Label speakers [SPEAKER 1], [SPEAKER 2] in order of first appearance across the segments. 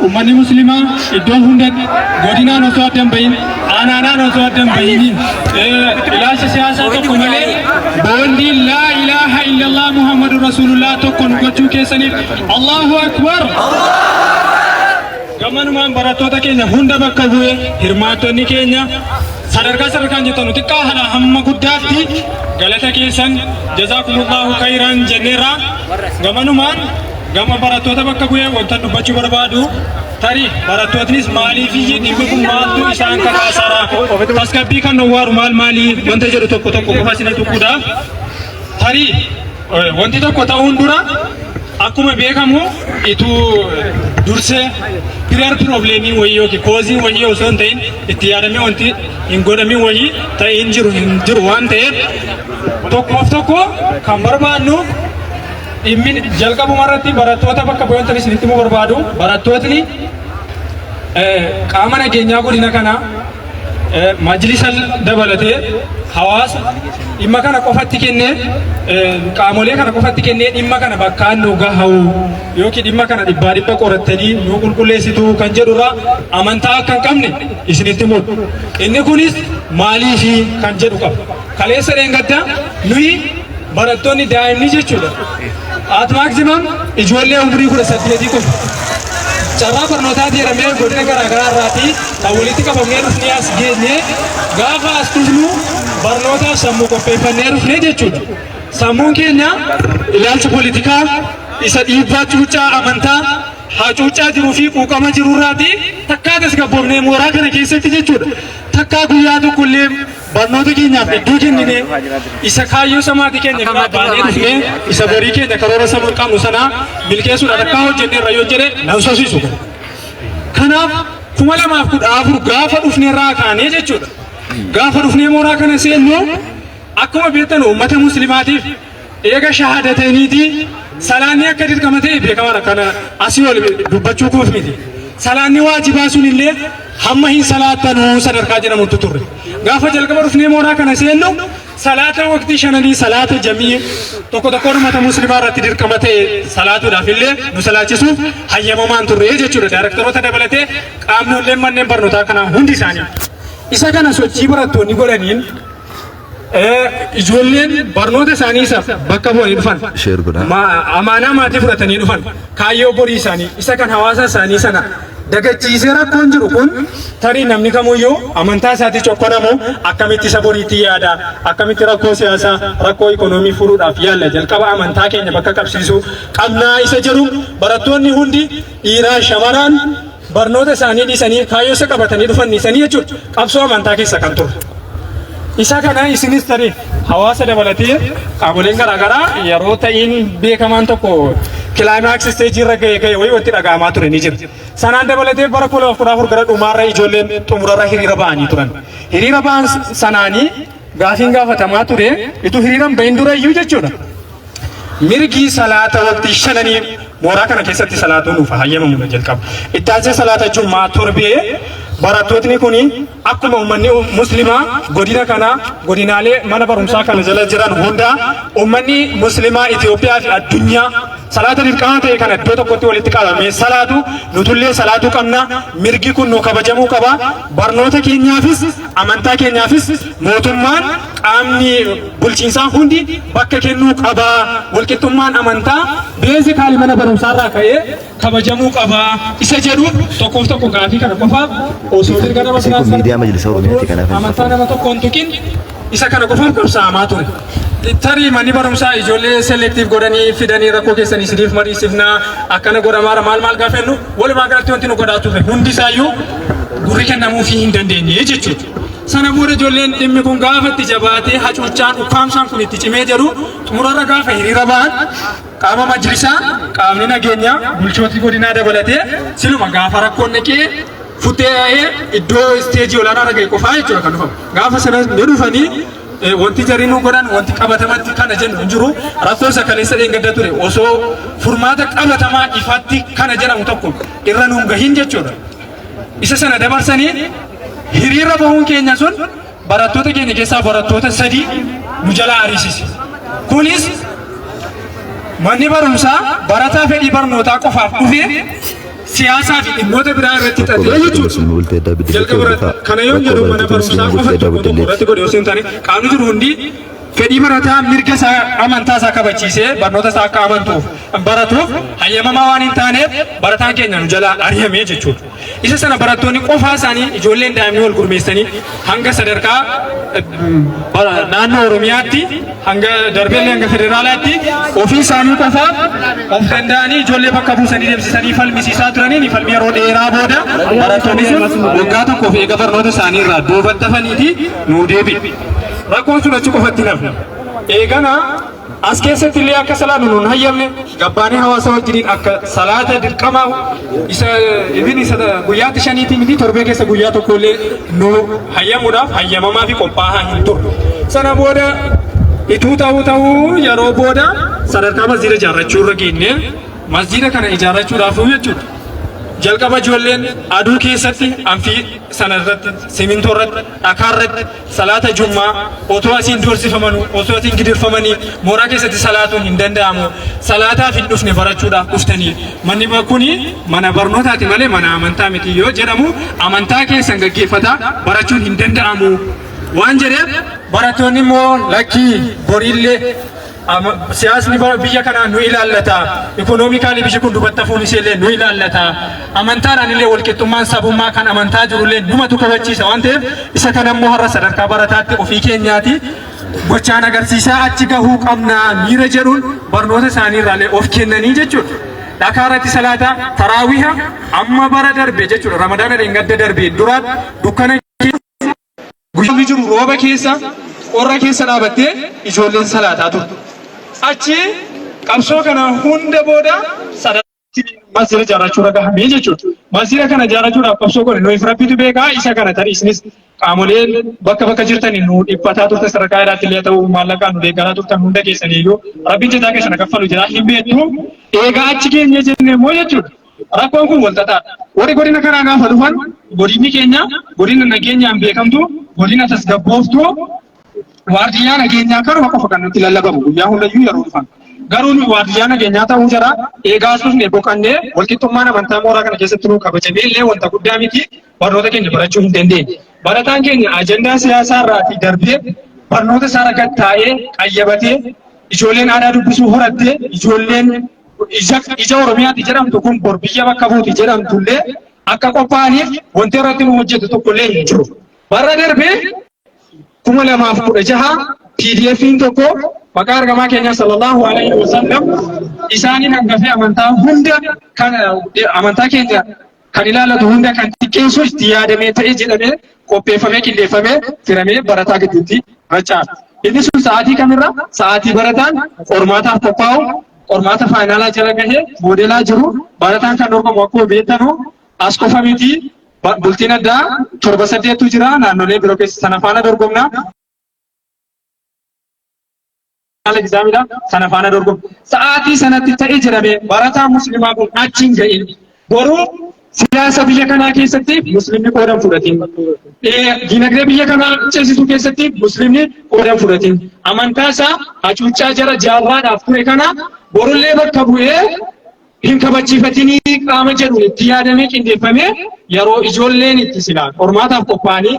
[SPEAKER 1] Uummanni Muslimaa iddoo hundatti godinaan osoo adda hin bahin, aanaanaan osoo adda hin bahin, ilaalcha siyaasaa tokko malee boondii laa ilaaha illallah Muhammadu Rasuulullah tokko nu gochuu keessaniif Allahu Akbar! Gamanumaan barattoota keenya hunda bakka bu'ee hirmaattonni keenya sadarkaa sadarkaan jirtan xiqqaa haadha hamma guddaatti galata keessan jazaakumullahu khayran jenneerra. Gamanumaan gama barattoota bakka bu'ee wanta dubbachuu barbaadu, tarii barattootnis maaliif dhimmi kun maaltu isaan kakaasaara, tasgabbii kan dhowwaaru maal maalii wanta jedhu tokko tokko qofa isin tuquudhaaf. Tarii wanti tokko ta'uun dura akkuma beekamu ituu dursee prior problemii wayii yookiin causeii wayii osoo hin ta'in itti yaadamee wanti hin godhamin wayii ta'e hin jiru waan ta'eef, tokkoof tokko kan barbaannu dhimmi jalqabuma irratti barattoota bakka bu'ee isinitti himuu barbaadu, barattootni qaama nageenyaa godina kanaa, majlisa dabalatee hawaasa dhimma kana qofatti kennee, qaamolee kana qofatti kennee dhimma kana bakkaan nu gahu yookiin dhimma kana dhibbaa dhibba qorattanii nu qulqulleessitu kan jedhurraa amantaa akka hin qabne isinitti himu. Inni kunis maaliifi kan jedhu qaba. Kaleessa dheengaddaa nuyi barattoonni daa'imni jechuudha. At maximum ijoollee umurii 18 qofa. Carraa barnootaa jedhamee godina garaagaraa irraatii kan walitti qabamnee dhufnee as geenye, gaafa as dhufnu barnootaaf sammuu qopheeffannee dhufnee jechuudha. Sammuun keenya ilaalcha poolitikaa isa dhiibbaa cuuccaa amantaa hacuuccaa jiruu fi quuqama jirurraatii takkaa tasgabboofnee mooraa kana keessatti jechuudha. Takkaa guyyaa tokkollee barnoota keenyaaf iddoo kennine isa kaayyoo samaatii keenya biraa baanee dhufnee isa borii keenya karoora samuu qabnu sanaa milkeessuudhaan akka hojjenne irra yoo jedhe nan sosiisu. Kanaaf 2014 gaafa dhufnee irraa kaanee jechuudha. Gaafa dhufnee mooraa kana seennu, akkuma beektan uummata muslimaatiif eega shahaadataniitii salaanni akka dirqama ta'e beekamaadha. Kana asii ol dubbachuu koof miti. Salaanni waajibaa sun illee hamma hin salaattanuu sadarkaa jedhamutti turre. Gaafa jalqaba dhufnee mooraa kana seennu salaata waqtii shananii, salaata jamii tokko tokkoon uummata muslimaa irratti dirqama ta'e salaatuudhaaf illee nu salaachisuuf hayyamamaan turre jechuudha. Daayirektaroota dabalatee qaamnoleen manneen barnootaa kanaa hundi isaanii. Isa kana sochii barattoonni godhaniin ijoolleen barnoota isaanii isa bakka bu'anii dhufan.
[SPEAKER 2] Share godhaa.
[SPEAKER 1] Amaanaa maatii fudhatanii dhufan. Kaayyoo borii isaanii isa kan hawaasa isaanii sana dagachiisee rakkoon jiru kun, tarii namni kamuyyuu amantaa isaatii cokkonamu akkamitti isa boriitti yaada, akkamitti rakkoo siyaasaa, rakkoo ikonoomii furuudhaaf yaalla, jalqaba amantaa keenya bakka qabsiisuu qabnaa isa jedhu, barattoonni hundi dhiiraa shamaraan barnoota isaanii dhiisanii kaayyoo isa qabatanii dhufan dhiisanii jechuudha qabsoo amantaa keessa kan ture. Isa kana isinis tarii hawaasa dabalatee qaamoleen garaagaraa yeroo ta'iin beekamaan tokko climax stageii irra ga'e ga'e wayii wanti dhaga'amaa ture ni jira. Sanaan dabalatee bara 2014 gara dhumaarra ijoolleen xumurarra hiriira ba'anii turan. Hiriira ba'an sanaanii gaafiin gaafatamaa ture ituu hiriiraan bahin dura iyyuu jechuudha. Mirgi salaata waqtii shananii mooraa kana keessatti salaatuu nuuf hayyamamu jalqaba. Itti aansee salaata jummaa torbee barattootni kuni akkuma uummanni muslimaa godina kana, godinaalee mana barumsaa kana jala jiran hunda, uummanni muslimaa Itoophiyaa fi addunyaa salaata dirqama ta'e kana iddoo tokkotti walitti qabamee salaatu, nutullee salaatuu qabna. Mirgi kun nu kabajamuu qaba. Barnoota keenyaafis amantaa keenyaafis mootummaan, qaamni bulchiinsaa hundi bakka kennuu qaba. Walqixxummaan amantaa basically mana barumsaarraa ka'ee kabajamuu qaba isa jedhu tokkoof tokko gaafii kana qofaaf osoo mirga nama
[SPEAKER 2] Kun miidiyaa Majlisa Oromiyaati, kanaaf hin
[SPEAKER 1] amantaa nama tokkoon tuqin isa kana qofaaf qabsaa'amaa ture. Tarii manni barumsaa ijoollee selective godhanii fidanii rakkoo keessan isiniif mariisifnaa, akkana godhamaara, maal maal gaafa jennu, walumaa galatti wanti nu godhaa turre hundi isaayyuu gurri kennamuufii hin dandeenye jechuudha. Sana booda ijoolleen dhimmi kun gaafa itti jabaatee hacuuccaan ukkaamsaan kun itti cimee jedhu, xumurarra gaafa hiriira ba'an, qaama majlisaa, qaamni nageenyaa, bulchootii godinaa dabalatee siluma gaafa rakkoon dhaqee futtee yaa'ee iddoo stageii olaanaa irra ga'e qofaa jechuudha kan dhufamu. Gaafa sana ni dhufanii wanti jarri nu godhan wanti qabatamatti kana jennu hin jiru. Rakkoo isa kaleessa dheengadda ture osoo furmaata qabatamaa ifatti kana jedhamu tokko irra nuun gahin jechuudha. Isa sana dabarsanii hiriira bahuun keenya sun barattoota keenya keessaa barattoota sadii nu jalaa ariisise. Kunis manni barumsaa barataa fedhii barnootaa qofaaf dhufee Siyaasaa fi dhimmoota biraa irratti
[SPEAKER 2] Rakkoo
[SPEAKER 1] xaxee
[SPEAKER 2] barattoota
[SPEAKER 1] jechuudha.
[SPEAKER 2] Musliima bultii addaa Beddelleetti
[SPEAKER 1] Jalqaba
[SPEAKER 2] hordofaa.
[SPEAKER 1] kana yoon
[SPEAKER 2] Rakkoo
[SPEAKER 1] jedhu mana
[SPEAKER 2] barattoota
[SPEAKER 1] barumsaa
[SPEAKER 2] Musliima
[SPEAKER 1] qofa
[SPEAKER 2] bultii addaa
[SPEAKER 1] tokko tokko irratti
[SPEAKER 2] Beddelleetti.
[SPEAKER 1] godhe osoo hin taane, qaamni jiru hundi fedhii barataa, mirga isaa, amantaa isaa kabachiisee barnoota isaa akka amantuuf baratuuf hayyamamaa waan hin taaneef barataan keenya nu jalaa ari'amee jechuudha. Isa sana barattoonni qofaa isaanii, ijoolleen daa'imni wal gurmeessanii hanga sadarkaa naannoo Oromiyaatti, hanga darbeellee hanga federaalaatti ofii isaanii qofaa of danda'anii ijoollee bakka buusanii deemsisanii falmisiisaa turanii, falmii yeroo dheeraa booda barattoonni sun waggaa tokkoof eega barnoota isaanii irraa duubatti hafaniiti nuu deebi'e. Rakkoon sun achi qofatti hin hafne. Eegana as keessatti illee akka salaannu nuun hayyamne. Gabbaanee hawaasa wajjiniin akka salaata dirqamaa isa ibin isa guyyaatti shaniitii miti, torbee keessa guyyaa tokko illee nu hayyamuudhaaf hayyamamaa fi qophaa'aa hin turre. Sana booda ituu ta'uu ta'uu yeroo booda sadarkaa masjiida ijaarrachuu irra geenne. Masjiida kana ijaarrachuudhaaf jechuudha. Jalqaba ijoolleen aduu keessatti anfii sana irratti, simintoo irratti, dhakaa irratti salaata jummaa otoo asiin doorsifamanuu, osoo asiin gidirfamanii mooraa keessatti salaatuun hin danda'amu. Salaataaf hin dhufne, barachuudhaaf dhuftanii. Manni kuni mana barnootaati malee mana amantaa miti yoo jedhamu, amantaa keessan gaggeeffataa barachuun hin danda'amu waan jedheef, barattoonni immoo lakkii, boriillee siyaasni biyya kanaa nu ilaallata. Economically biyyi kun duubatti hafuun isheellee nu ilaallata. Amantaadhaan illee walqixxummaan sabummaa kan amantaa jirullee numatu kabachiisa waan ta'eef, isa kana immoo har'a sadarkaa barataatti ofii keenyaati gochaan agarsiisaa achi gahuu qabna miira jedhuun barnoota isaanii irraallee of kennanii jechuudha. Dhakaa irratti salaataa taraawiha amma bara darbe jechuudha. Ramadaana dheengadda darbe dura dukkana guyyaa jiru, rooba keessa, qorra keessa dhaabattee ijoolleen salaataa turte. Achi qabsoo kana hunda booda sadarkaa masjida ijaarrachuu irra gahamee jechuudha. Masjida kana ijaarrachuudhaaf qabsoo godhe nuyi Rabbitu beekaa. Isa kana tarii isinis qaamoleen bakka bakka jirtanii nu dhiphataa turte, sadarkaa jedhaatti illee ta'uu maallaqaan nu deeggaraa turtan, hunda keessaniiyyuu Rabbiin jazaa keessan kaffalu jira hin beektu. Eegaa achi keenya jenne immoo jechuudha. Rakkoon kun walxaxaadha. Warri godina kanaa gaafa dhufan, godinni keenya godina nageenyaan beekamtu, godina tasgabbooftu, waardiyyaa nageenyaa kanuma qofa kan nutti lallabamu guyyaa hundayyuu yeroo dhufan. Garuu nu waardiyyaa nageenyaa ta'uu jara eegaa dhufne boqannee walqixxummaan amantaa mooraa kana keessatti nu kabajamee illee wanta guddaa miti, barnoota keenya barachuu hin dandeenye. Barataan keenya ajandaa siyaasaa irraatii darbee barnoota isaa irra taa'ee qayyabatee, ijoolleen aadaa dubbisuu horattee, ijoolleen ija Oromiyaati jedhamtu kun bor biyya bakka buuti jedhamtullee akka qophaa'aniif wanti irratti nu hojjetu tokkollee hin jiru. Bara darbee 2016 PDF'n tokko maqaa ergamaa keenya sallallahu alaihi wasallam isaaniin hangafee amantaa hunda kan amantaa keenya kan ilaallatu hunda kan xiqqeessu itti yaadamee ta'e jedhamee qopheeffamee, qindeeffamee, firamee barataa gidduutti raca'a. Inni sun sa'aatii kamirra? Sa'aatii barataan qormaataaf qophaa'u, qormaata finalaa jala gahee moodelaa jiru. Barataan kan dorgomu akkuma beektanu as qofa miti, bultiin addaa torba saddeettu jira naannolee biroo keessa, sana faana dorgomna. Examidha, sana faana dorgomna. Sa'aatii sanatti ta'e jedhamee barataa muslimaa kun achi hin ga'in. Boruu siyaasa biyya kanaa keessatti muslimni qooda hin fudhatin. Dinagdee biyya kanaa ceesisuu keessatti muslimni qooda hin fudhatin. Amantaa isaa hacuuccaa jara jaarraadhaaf ture kana borullee bakka bu'ee hin kabachiifatinii qaama jedhu itti yaadamee qindeeffamee, yeroo ijoolleen itti silaa qormaataaf qophaa'anii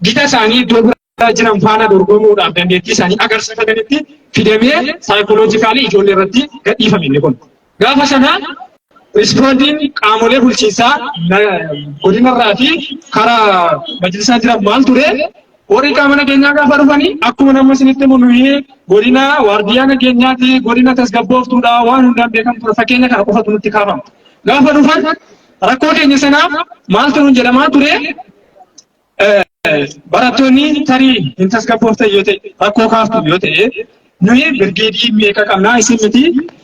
[SPEAKER 1] gita isaanii iddoo biraa jiran faana dorgomuudhaaf dandeettii isaanii agarsiifatanitti fidamee psychologically ijoollee irratti gadhiifame inni kun. Gaafa sana respondiin qaamolee bulchiinsaa godinarraa fi karaa majlisaa jiran maal ture? Warri qaama nageenyaa gaafa dhufanii akkuma nama isinitti himu, nuyi godina waardiyaa nageenyaati, godina tasgabbooftuudha, waan hundaan beekamtuudha, fakkeenya kana qofatu nutti kaafama. Gaafa dhufan rakkoo keenya sanaaf maaltu nuun jedhamaa ture? Barattoonni tarii hin tasgabbooftan yoo ta'e, rakkoo kaaftu yoo ta'e, nuyi birgeedii meeqa qabnaa, isin miti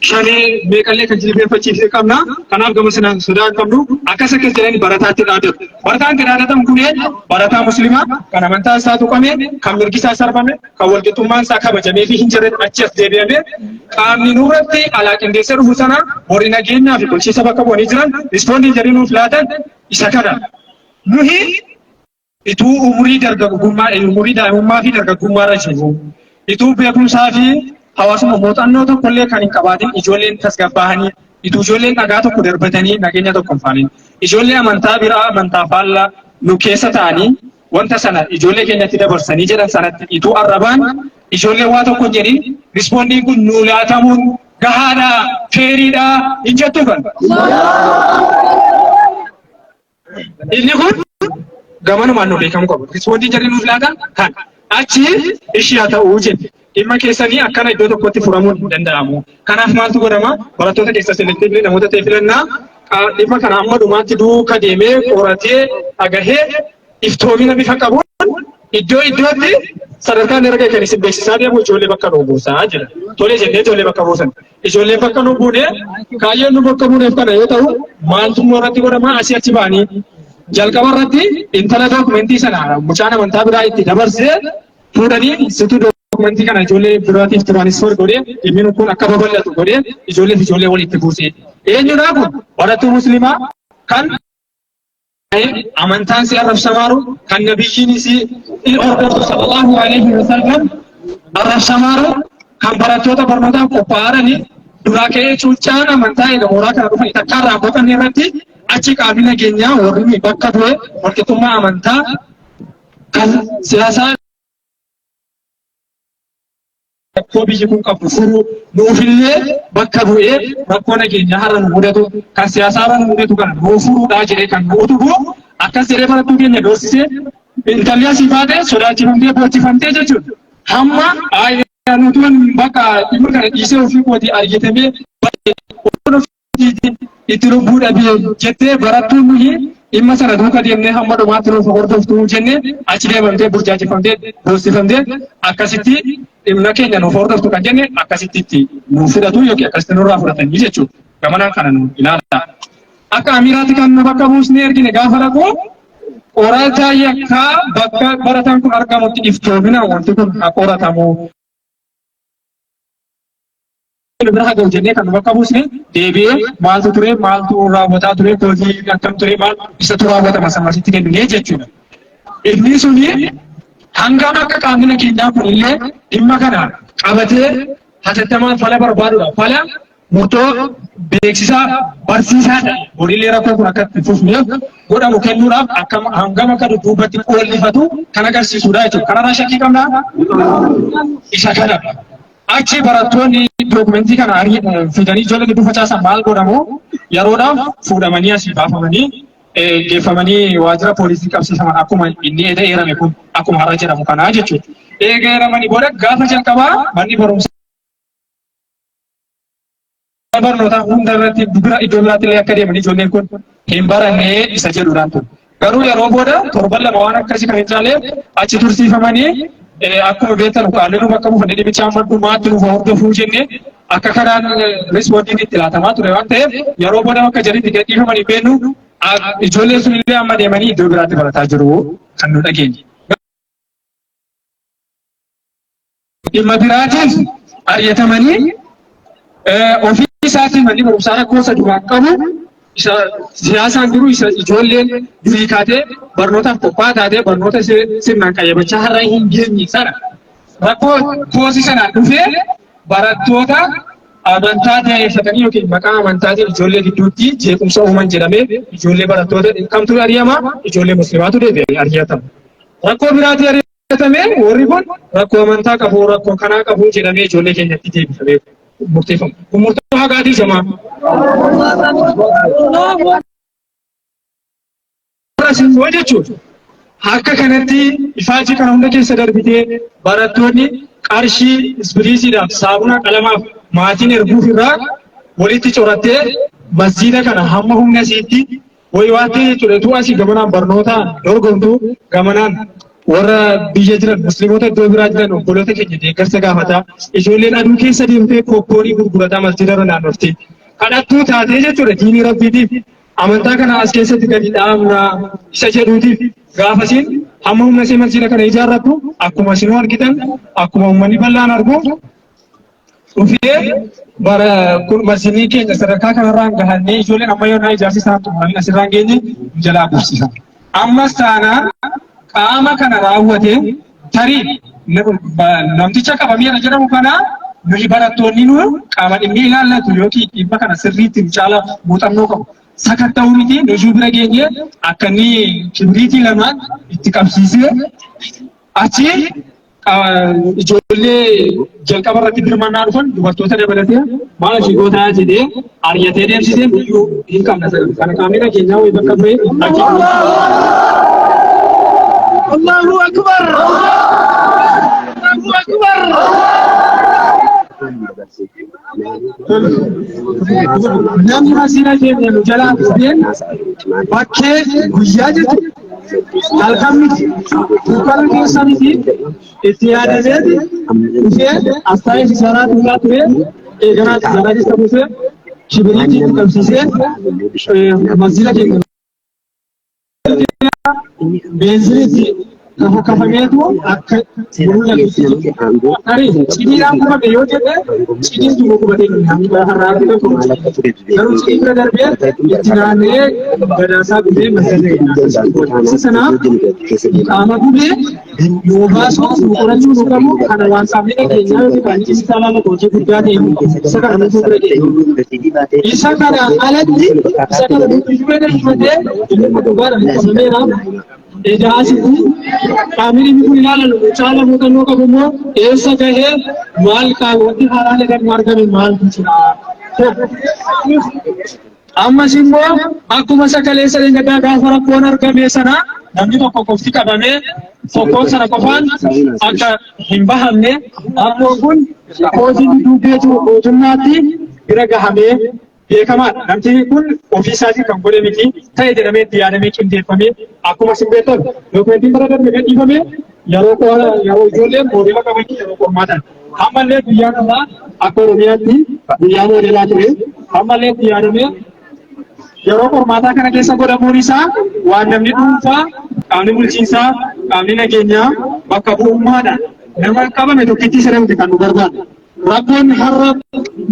[SPEAKER 1] shanee meeqallee kan jilbeenfachiifne qabna, kanaaf gama sanaan sodaa hin qabnu, akkas akkas jedhanii barataatti dhaadatu. Barataan itti dhaadatamu kun eenyu? Barataa muslimaa kan amantaa isaa tuqame, kan mirgi isaa sarbame, kan walqixxummaan isaa kabajamee fi hin jirre achi as deebi'ame, qaamni nurratti alaa qindeessee dhufu sana warri nageenyaa fi bulchiinsa bakka bu'anii jiran respondiin jedhanii nuuf laatan isa kana. Nuhi ituu umurii dargaggummaa, umurii daa'imummaa fi dargaggummaa irra jiru, ituu beekumsaa fi hawaasummaa muuxannoo tokkollee kan hin qabaatin, ijoolleen tasgabbaa'anii Ituu ijoolleen dhagaa tokko darbatanii nageenya tokko hin faanin. Ijoollee amantaa biraa amantaa faallaa nu keessa ta'anii wanta sana ijoollee keenyatti dabarsanii jedhan sanatti ituu arrabaan ijoollee waa tokko hin jedhin rispoondiin kun nuu laatamuun gahaadha, feeriidha hin jettu kan. Inni kun gamanumaan nu beekamuu qabu. Rispoondiin jarri nuuf laatan kan achi ishii haa ta'uu jenne. Dhimma keessanii akkana iddoo tokkotti furamuun hin danda'amu. Kanaaf maaltu godhama? Barattoota keessa selektiivli namoota ta'e filannaa dhimma kana amma dhumaatti duuka deemee qoratee dhagahee iftoomina bifa qabuun iddoo iddootti sadarkaan erga kan isin beeksisaa deemu ijoollee bakka nu buusaa jedha. Tolee jennee ijoollee bakka buusan. Ijoollee bakka nu buune kaayyoon nu bakka buuneef kana yoo ta'u maaltu immoo irratti godhama asii achi ba'anii jalqaba irratti intala dookumentii sana mucaan amantaa biraa itti dabarsee fuudhanii situ dookumentii kana ijoollee biraatiif tiraanisfer godhee dhimmi kun akka babal'atu godhee ijoolleef ijoollee walitti buusee. Eenyudhaa kun barattuu musliimaa kan amantaan si arrabsamaaru kan nabiyyiin si hordoftu sallallahu alaihi wasallam arrabsamaaru kan barattoota barnootaaf qophaa'anii duraa ka'ee cuuccaan amantaa eega mooraa kana dhufan takkaa irraa boqanne irratti achi qaamni nageenyaa warri bakka bu'e walqixxummaa amantaa kan siyaasaa rakkoo biyyi kun qabdu furuu nuufillee bakka bu'ee rakkoo nageenyaa har'a nu mudatu kan siyaasaa har'a nu mudatu kana nuu furuudhaa jedhee kan nu utubu akkas jedhee barattuu keenya doorsisee intalli asii baate sodaachifamtee boochifamtee jechuudha. Hamma nutuun bakka dhimma kana dhiisee ofii kooti argitamee itti lubbuu dhabee jettee barattuun nuyi dhimma sana duuka deemnee hamma dhumaatti nuuf hordoftu jennee achi deemamtee burjaajeffamtee boossifamtee akkasitti dhimma keenya nuuf hordoftu kan jenne akkasitti itti nuuf fudhatu yookiin akkasitti nurraa fudhatanii jechuudha. Gamanaan kana nu ilaala. Akka Amiiraatti kan nu bakka buusnee ergine gaafa dhaqu qorataa yakkaa bakka barataan kun argamutti iftoominaan wanti kun haa qoratamu. Nu bira haa ga'u jennee kan nu bakka buusne deebi'ee maaltu ture, maaltu raawwataa ture, hojii akkam ture, maal isatu raawwatama sana asitti kennine jechuudha. Inni suni hangam akka qaamni nageenyaa kun illee dhimma kana qabatee hatattamaan fala barbaadudha. Fala murtoo beeksisaa barsiisaa ta'e borillee rakkoo kun akka itti fufneef godhamu kennuudhaaf akkam hangam akka dudduubatti qoollifatu kan agarsiisudha jechuudha. Kanarraa shakkii qabnaa? Isa kanadha. Achi barattoonni dookumentii kana fidanii ijoollee gidduu facaasan maal godhamu yeroodhaaf fuudhamanii asii baafamanii geeffamanii waajjira poolisii qabsiifaman akkuma inni eda eerame kun akkuma har'a jedhamu kanaa jechuudha. Eega eeramanii booda gaafa jalqabaa manni barumsaa barnootaa hunda irratti bira iddoo biraatti illee akka deeman ijoolleen kun hin baranne isa jedhuudhaan ture. Garuu yeroo booda torban 2 waan akkasii kan hin caalee achi tursiifamanii akkuma beektan qaalli nu bakka buufanne dhimicha amma dhumaatti nuuf hordofuu jenne akka kanaan rispoondiin itti laatamaa ture waan ta'eef yeroo booda akka jedhanitti gadhiifaman hin beeknu ijoolleen sun illee amma deemanii iddoo biraatti barataa jiru kan nu dhageenye. Dhimma biraatiif ari'atamanii ofii isaatiin manni barumsaa rakkoo isa duraan qabu isa siyaasaan jiru isa ijoolleen durii kaatee barnootaaf qophaa'aa taatee barnoota sirnaan qayyabachaa har'a hin geenye sana rakkoo koosii sanaan dhufee barattoota amantaa ta'eeffatanii yookiin maqaa amantaatiin ijoollee gidduutti jeequmsa uuman jedhamee ijoollee barattoota kamtu ari'ama ijoollee musliimaatu deebi'ee ari'atama. Rakkoo biraatii ari'atame warri kun rakkoo amantaa qabu rakkoo kanaa qabu jedhamee ijoollee keenyatti deebifamee murteeffama. Kun murtoo haqaatii jamaa. Immoo jechuudha. Akka kanatti ifaajii kana hunda keessa darbitee barattoonni qarshii ispiriisiidhaaf saabuna qalamaaf maatiin erguuf irraa walitti corattee masjiida kana hamma humna isiitti Waywaattee jechuudha. Utuu asii gamanaan barnootaan dorgomtu gamanaan warra biyya jiran musliimota iddoo biraa jiran obboloota keenya deeggarsa gaafataa ijoolleen aduu keessa deemtee kookkoonii gurgurataa masjida irra naannofti. Kadhattuu taatee jechuudha diinii rabbiitiif amantaa kana as keessatti gadi dhaabna isa jedhuutiif gaafasiin hamma humna ishee masjida kana ijaarrattu akkuma isinuu argitan akkuma uummanni bal'aan argu dhufee bara kun masjidni keenya sadarkaa kanarraan gahannee ijoolleen amma yoonaa ijaarsi isaan xumuranii asirraan geenye nu jalaa gubsiisan. Ammas taanaan qaama kana raawwate tarii namticha qabameera jedhamu kana Nuyi barattoonni nu qaama dhimmi ilaallatu yookiin dhimma kana sirriitti nu caalaa muuxannoo qabu sakatta'uu miti nuyyuu bira geenye akka inni kibriitii lamaan itti qabsiisee achi ijoollee jalqaba irratti birmannaa dhufan dubartoota dabalatee maal asii gootaa jedhee ari'atee deemsisee nuyyuu hin qabna. Kana qaamni nageenyaa wayii bakka bu'ee achi
[SPEAKER 3] Allahu Akbar! Allahu Akbar!
[SPEAKER 1] Namni masjiida keenya nu jalaa dhufee bakkee guyyaa jechuudha. Halkan miti, dukkana keessa miti, itti yaadameeti dhufee as taa'ee si saraa tuulaa ture, eeganaa garaa keessa buusee kibiriitii itti qabsiisee masjiida keenya beenziliitti kafa kafameetu akka mul'atu. Tarii cidiidhaan gubame yoo jedhe cidiin jiru gubatee hin hanga har'aatti tokko garuu cidii bira darbee itti naanna'ee gadaasaa gubee masjida keenya. Isa sanaaf qaama gubee nuu baasuu nu qorachuu nu qabu kana waan qaamni dhageenyaa yookiin qaamni isaa laallatu hojii guddaa ta'e isa kana nutu bira geenye. Isa kana alatti isa kana nutu bira darbatee inni kun dhugaadhaan qabameera. Edaasitti qaamni dhimmi kun ilaalalu caala muuxannoo qabu immoo eessa gahee maal qaama wanti haaraan egaa nu argame maaltu jira. Ammas immoo akkuma sagalee dheengaddaa gaafa rakkoon argame sana namni tokko qofti qabamee tokkoon sana qofaan akka hin bahamne rakkoon kun kootiin dubbee jiru mootummaatti bira gahamee beekamaadha. Namti kun ofii isaatiin kan godhe miti ta'e jedhamee itti yaadamee qindeeffamee akkuma isin beektan dookumentiin bara darbe gadhiifame yeroo yeroo ijoolleen moodela qabanii yeroo qormaatan. Ammallee guyyaan irraa akka Oromiyaatti guyyaa moodelaa ture. Ammallee itti yaadamee yeroo qormaataa kana keessa godhamuun isaa waan namni dhuunfaa, qaamni bulchiinsaa, qaamni nageenyaa bakka bu'ummaadhaan nama qabame tokkitti sana miti kan nu barbaadu. Rakkoon har'a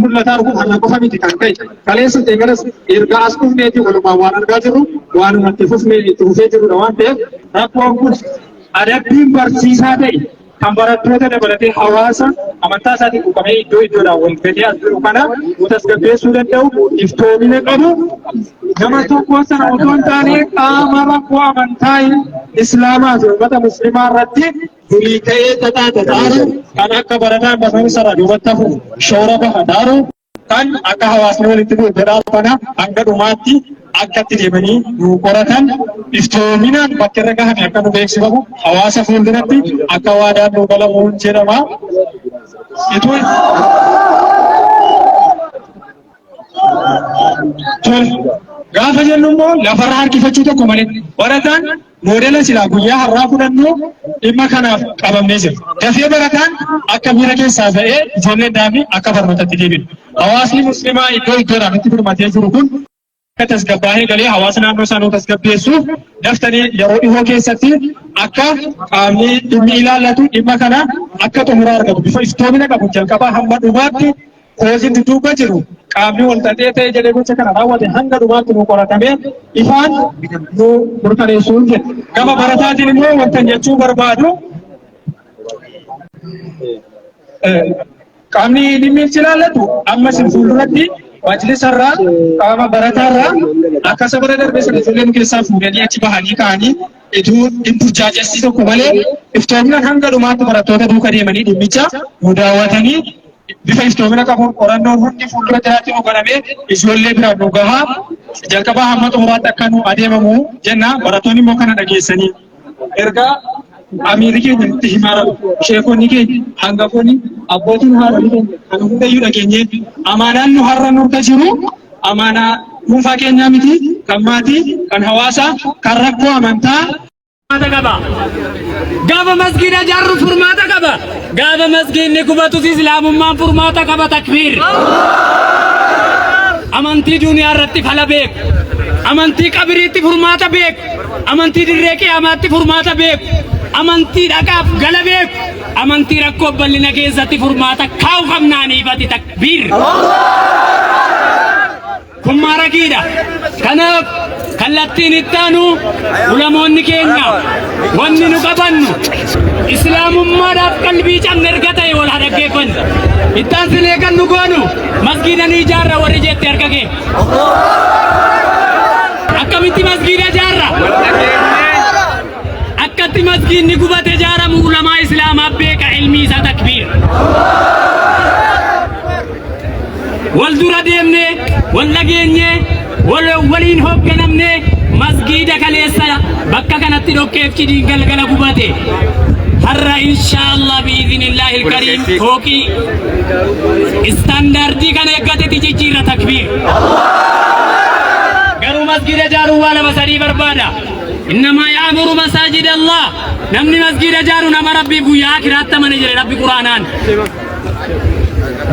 [SPEAKER 1] mul'ataa jiru har'a qofa miti kan ta'e. Kaleessa ta'e garas erga as dhufneeti walumaa waan argaa jirru waanuma itti fufnee itti fufee jirrudha waan ta'eef rakkoon kun adabbiin barsiisaa ta'e kan barattoota dabalatee hawaasa amantaa isaatiin quuqamee iddoo iddoodhaan wal gatee as jiru kana nu tasgabbeessuu danda'u iftoomina qabu nama tokko sana otoo hin taane qaama rakkoo amantaa islaamaa fi uummata muslimaa irratti durii ka'ee xaxaa xaxaaru kan akka barataan barnoota irraa duubatti hafu shoora baha daaru kan akka hawaasni walitti bu'u godhaa kana hanga dhumaatti akka itti deemanii nu qoratan iftoominaan bakka irra gahame akka nu beeksifamu hawaasa fuulduratti akka waadaan nu galamu jedhama. Ituu tole gaafa jennu immoo lafarra harkifachuu tokko malee barataan moodela silaa guyyaa har'aa fudhannu dhimma kanaaf qabamnee jira. Dafee barataan akka miira keessaa ba'ee ijoolleen daafii akka barnootatti deebinu. Hawaasni musliimaa iddoo iddoodhaan itti birmatee jiru kun akka tasgabbaa'ee galee hawaasa naannoo isaa nuu tasgabbeessuuf daftanii yeroo dhihoo keessatti akka qaamni dhimmi ilaallatu dhimma kana akka xumuraa argatu bifa iftoomina qabu jalqabaa hamma dhumaatti kooziin dudduuba jiru qaamni wal xaxee ta'e jedhee gocha kana raawwate hanga dhumaatti nu qoratamee ifaan nu mirkaneessuun jedha. Gama barataatiin immoo wanta jechuu barbaadu qaamni dhimmi ilaallatu ammas fuulduratti majlisarraa qaama barataarraa akka isa bara darbe sana ijoolleen keessaa fuudhanii achi bahanii ka'anii ituu hin burjaajessi tokko malee iftoomina hanga dhumaatti barattoota duuka deemanii dhimmicha nu daawwatanii bifa iftoomina qabuun qorannoon hundi fuuldura jiraatti nu godhamee ijoollee biraan nu gahaa jalqabaa hamma xumuraatti akka nu adeemamu jenna. Barattoonni immoo kana dhageessanii erga amiirri keenya nutti himaa jiru, sheekonni keenya, hangafoonni, abbootiin haadholii keenya kan hundayyuu dhageenyee amaanaan nu har'a nurra jiru amaanaa dhuunfaa keenyaa miti, kan maatii, kan hawaasaa, kan rakkoo amantaa
[SPEAKER 4] Furmaata qaba. Gaafa masgiida ijaarru furmaata qaba. Gaafa masgiidni gubatus islaamummaan furmaata qaba takbiir. Amantii duniyaa irratti fala beeku. Amantii qabiriitti furmaata beeku. Amantii dirree qiyaamaatti furmaata beeku. Amantii dhaqaaf gala beeku. Amantii rakkoo bal'ina keessatti furmaata kaa'u qabnaaniifati takbiir. Kun maarakiidha. Kanaaf kallattiin itti aanu ulamoonni keenya wanni nu qabannu Islaamummaadhaaf qalbii cabne erga ta'e wal haa dhaggeeffannu. Ittaan silee kan nu goonu masgiida ni ijaarra warri jette harka kee. Akkamitti masgiida ijaarra? Akkatti masgiidni gubate ijaaramu ulamaa islaamaa beeka ilmi isaa takbiir. Wal dura deemnee, wal dhageenyee, wal waliin hoogganamnee masgiida kaleessa bakka kanatti dhoqqeef cidiin galgala gubate. Har'a inshaallah bi'iznillaahi kariim fooqii istaandaardii kana eeggatetti jijjiirra takbiir. Garuu masgiida ijaaruu waa lama sadii barbaada. Innamaa ya'muru masaajid Allah. Namni masgiida ijaaru nama Rabbiif guyyaa akiraatti amane jedhe Rabbi Quraanaan.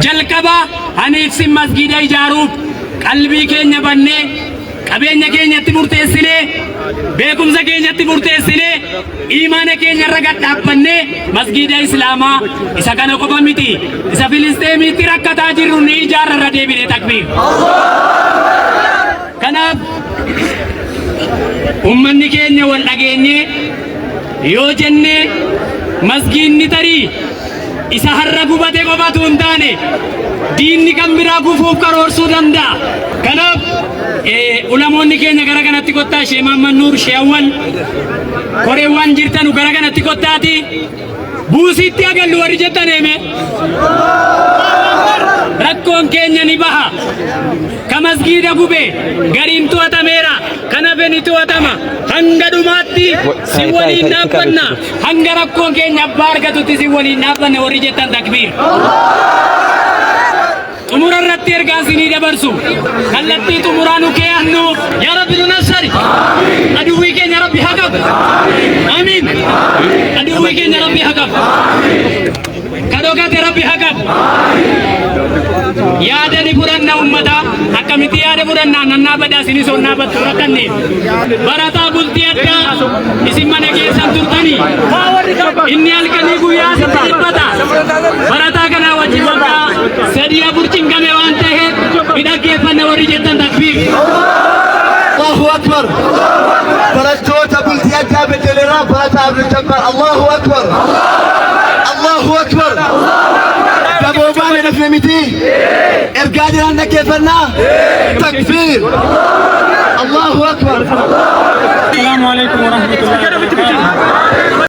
[SPEAKER 4] Jalqaba aniif sin masgiida ijaaruuf qalbii keenya bannee qabeenya keenyatti murteessinee beekumsa keenyatti murteessinee imaana keenya irra gad dhaabbannee masgiida islaamaa isa kana qofa miti isa Filisteemiitti rakkataa jirru ni ijaarra irra deebinee takbiir. Kanaaf ummanni keenya wal dhageenyee yoo jennee masgiidni tarii isa har'a gubate qofatu hin taane diinni kan biraa gufuuf karoorsuu danda'a. Kanaaf ulamoonni keenya gara kanatti kottaa Shee Mahammad Nuur, Shee Awwal, koreewwan jirtanu gara kanatti kottaati buusiitti agallu warri jettan eeme. Rakkoon keenya ni baha. Ka masgiida gube gariin to'atameera. Kan hafe ni to'atama. Hanga dhumaatti si waliin dhaabbanna. Hanga rakkoon keenya abbaa argatutti si waliin dhaabbanna warri jettan takbiir. Xumura irratti ergaan isinii dabarsu kallattii xumuraa nu keeyannu yaa Rabbi nu nassari. Aduwwii keenya Rabbi haa qabu. Amiin. Aduwwii keenya Rabbi haa qabu. Ka dhokate Rabbi haa qabu. Yaada ni fudhanna ummata akkamitti yaada fudhanna nannaa badaa isinis onnaa battu rakkanne barataa bultii addaa isin mana keessan turtanii inni halkanii guyyaa sitti dhiphata barataa kanaa wajjin waggaa sadii afur cinqame waan ta'eef ni dhaggeeffanna warri jettan takbiir.
[SPEAKER 5] Allahu Akbar. Barattoota bultii addaa Beddeleeraa barataa Abdul Jabbaar. Allahu Akbar. Allahu Akbar. Daboobaan dhufne miti. Ergaa jiraan dhaggeeffannaa. Takbiir. Allahu Akbar.
[SPEAKER 1] السلام عليكم ورحمة الله وبركاته.